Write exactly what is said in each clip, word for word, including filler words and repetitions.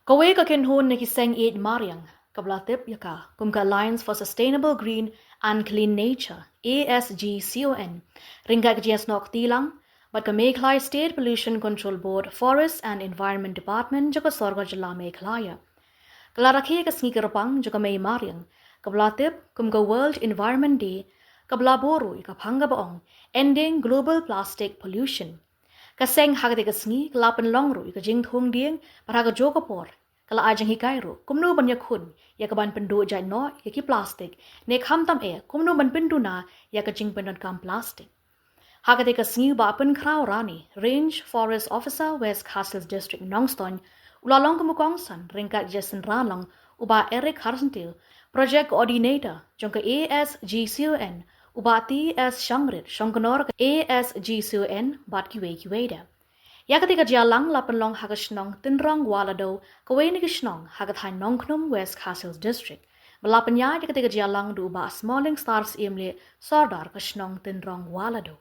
Kawei ka kynhun na ki seng ïeit mariang kaba la tip ïa ka kum ka Alliance for Sustainable Green and Clean Nature, A S G C O N, ryngkat ka jingïasnoh kti lang bad ka Meghalaya State Pollution Control Board, Forest and Environment Department jong ka Sorkar Jylla Meghalaya, ka la rakhe ïa ka sngi kyrpang jong ka mei mariang kaba la tip kum ka World Environment Day, kaba la buh ruh ïa ka phang kaba ong Ending Global Plastic Pollution. Ka seng ha katei ka sngi ka la pynlong ruh ïa ka jingthung dieng bad ha kajuh ka por ka la ai jinghikai ruh kumno ban ïakhun ïa ka ban pynduh jait noh ïa ki plastik, ne khamtam eh kumno ban pynduna ïa ka jingpyndonkam plastik. Ha katei ka sngi u Bah Pynkhraw Rani, Range Forest Officer, West Khasi Hills District, Nongstoiñ, u la long kum u kongsan ryngkat ka jingïasynran lang u Bah Eric Kharsyntiew, Project Coordinator jong ka A S G C O N, u Bah T S Shongrit, Shongknor ka A S G C O N, bad kiwei kiwei de. Ïa katei ka jingïalang la pynlong ha ka shnong Tynrong Walado, kawei na ki shnong ha ka thaiñ Nongkhnum, West Khasi Hills District. Ba la pynïaid ïa katei ka jingïalang da u Bah Smalling Star Syiemlieh, Sordar ka shnong Tynrong Walado.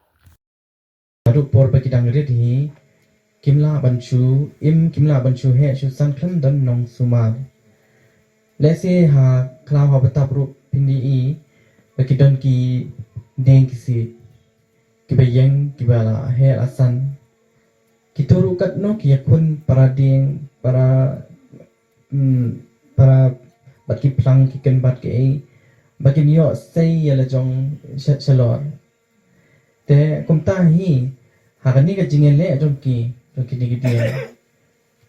Haduh por ba ki dang rit hi, kim lah ban shu im, kim lah ban shu heh shu san khlem don nongsumar. Lehse ha khlaw ha btap ruh phin ïohi ba ki don ki dieng ki siej kiba ïeng kiba la heh la san. Kito ruh katno ki ïakhun para dieng, para, mm, para bad ki phlang ki kynbat kiei ba kin ïoh sei ïa la jong sha-, shalor. Te kumta hi, ha kane ka jingïaleh jong ki, jong kine ki dieng,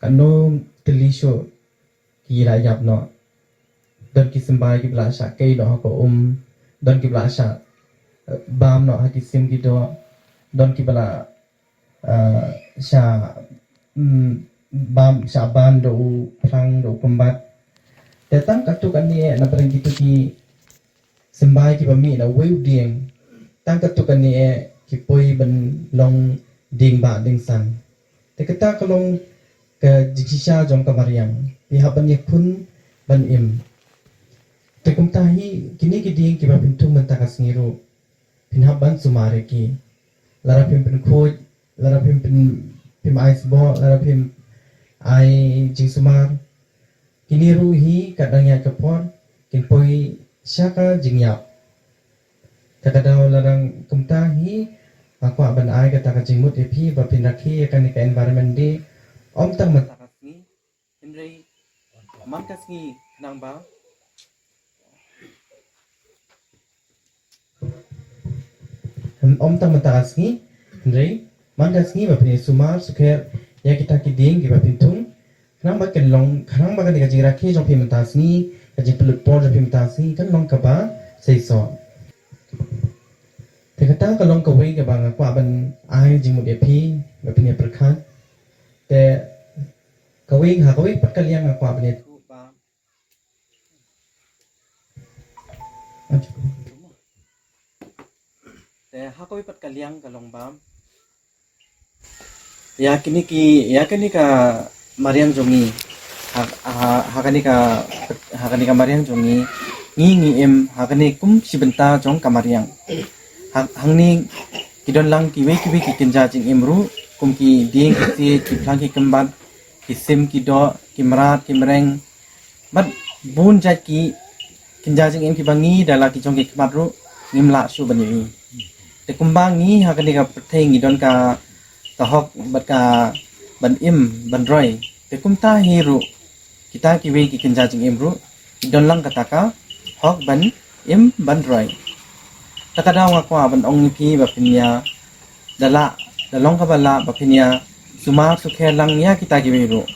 katno tylli shuh ki la ïap noh. Don ki symbai kiba la shah kei noh ha ka um, don kiba la shah, eh, bam noh ha ki sim ki doh, don kiba la, eh, shah, mm, bam, shah bam da u phlang da u kynbat. Te tang katto katne eh na pdeng kito ki symbai kiba mih na uwei u dieng, tang katto katne eh ki poi ban long dieng bah dieng san. Te kata ka long ka jingshisha jong ka mariang, phi hap ban ïakhun ban im. Te kumta hi kine ki dieng kiba phin thung mynta ka sngi ruh phin hap ban sumar ïa ki. Lada phim pynkhuid, lada phim pyn-, phim ai sboh, lada phim ai jingsumar, kine ruh hi kat dang ïaid ka por kin poi sha ka jingïap. Te ka daw lada kumta hi, nga kwah ban ai kata ka jingmut ïa phi ba phin rakhe ïa kane ka Environment Day ym tang mynta ka sngi, hynrei man ka sngi khnang ba, ym tang mynta ka sngi, hynrei man ka sngi ba phin ïa sumar sukher ïa kita ki dieng kiba phin thung, khnang ba kan long, khnang ba kane ka jingrakhe jong phi mynta ka sngi, ka jingpynlut por jong phi mynta ka sngi kan long kaba seisoh. Te kata ka long kawei kaba nga kwah ban ai jingmut ïa phi ba phin ïa pyrkhat. Te kawei, ha kawei pat ka liang nga kwah ban ïathuh ba, te ha kawei pat ka liang ka long ba ïa kine ki, ïa kane ka mariang jong ngi, ha, ha, ha kane ka, ha kane ka mariang jong ngi, ngi, ngi im ha kane kum shi bynta jong ka mariang. Ha, hangne ki don lang kiwei kiwei ki kynja jingim ruh, kum ki dieng ki siej, ki phlang ki kynbat, ki sim ki doh, ki mrad ki mreng, bad bun jait ki kynja jingim kiba ngi da la ki jong ki khmat ruh ngim lah shuh ban ïohi. Te kumba ngi ha kane ka pyrthei ngi don ka, ka hok bad ka ban im ban roi, te kumta hi ruh kita kiwei ki kynja jingim ruh ki don lang kata ka hok ban im ban roi. Te ka daw nga kwah ban ong ïa phi ba phin ïa, da lah, da long kaba lah ba phin ïa sumar sukher lang ïa kita kiwei ruh.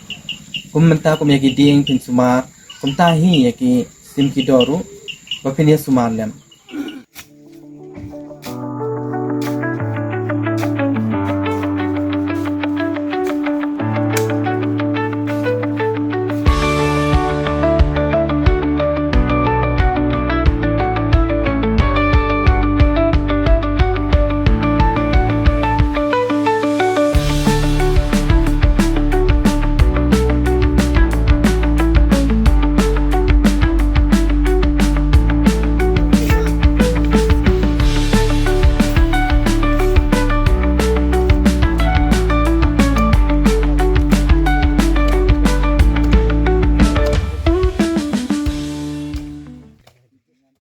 Kum mynta kum ïa ki dieng phin sumar, kumta hi ïa ki sim ki doh ruh ba phin ïa sumar lem.